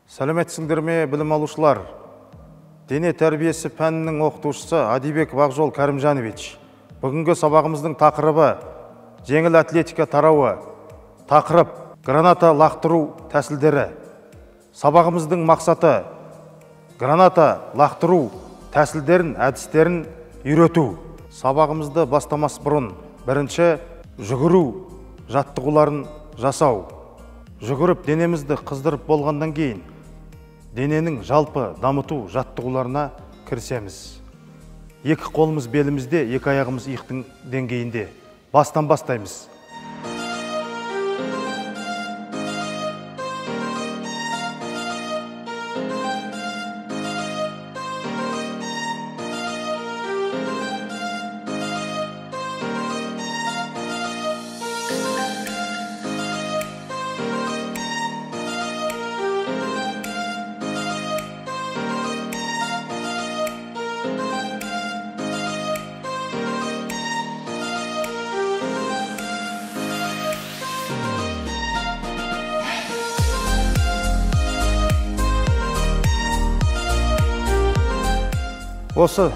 Сәлеметсіңдер ме, білім алушылар? Дене тәрбиесі пәнінің оқытушысы Адибеков Ақжол Кәрімжанович. Бүгінгі сабағымыздың тақырыбы жеңіл атлетика тарауы. Тақырып граната лақтыру тәсілдері. Сабағымыздың мақсаты граната лақтыру тәсілдерін, әдістерін үйрету. Сабағымызды бастамас бұрын бірінші жүгіру жаттығуларын жасау. Жүгіріп денемізді қыздырып болғаннан кейін дененің жалпы дамыту жаттығуларына кірісеміз. Екі қолымыз белімізде, екі аяғымыз иықтың деңгейінде. Бастан бастаймыз. Осы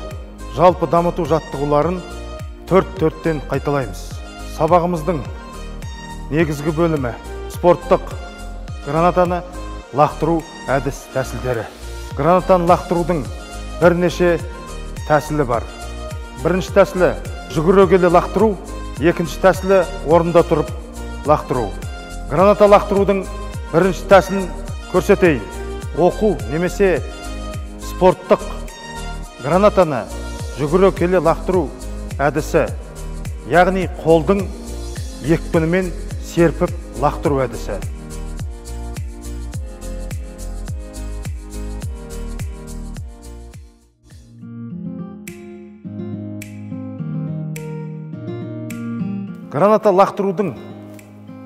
жалпы дамыту жаттығуларын 4-4-тен қайталаймыз. Сабағымыздың негізгі бөлімі спорттық гранатаны лақтыру әдіс тәсілдері. Гранатаны лақтырудың бірнеше тәсілі бар. Бірінші тәсілі жүгіре келе лақтыру, екінші тәсілі орында тұрып лақтыру. Граната лақтырудың бірінші тәсілін көрсетейін. Оқу немесе спорттық гранатаны жүгіре келе лақтыру әдісі, яғни қолдың екпінімен серпіп лақтыру әдісі. Граната лақтырудың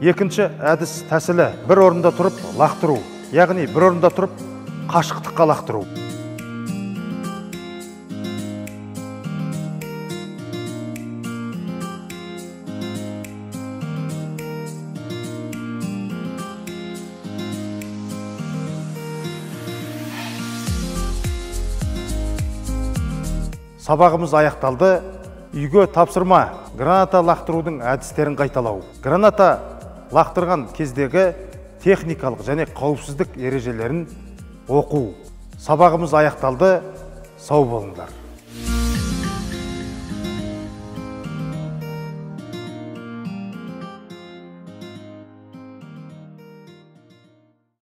екінші әдіс тәсілі бір орында тұрып лақтыру, яғни бір орында тұрып қашықтыққа лақтыру. Сабағымыз аяқталды. Үйге тапсырма граната лақтырудың әдістерін қайталау. Граната лақтырған кездегі техникалық және қауіпсіздік ережелерін оқу. Сабағымыз аяқталды. Сау болыңдар.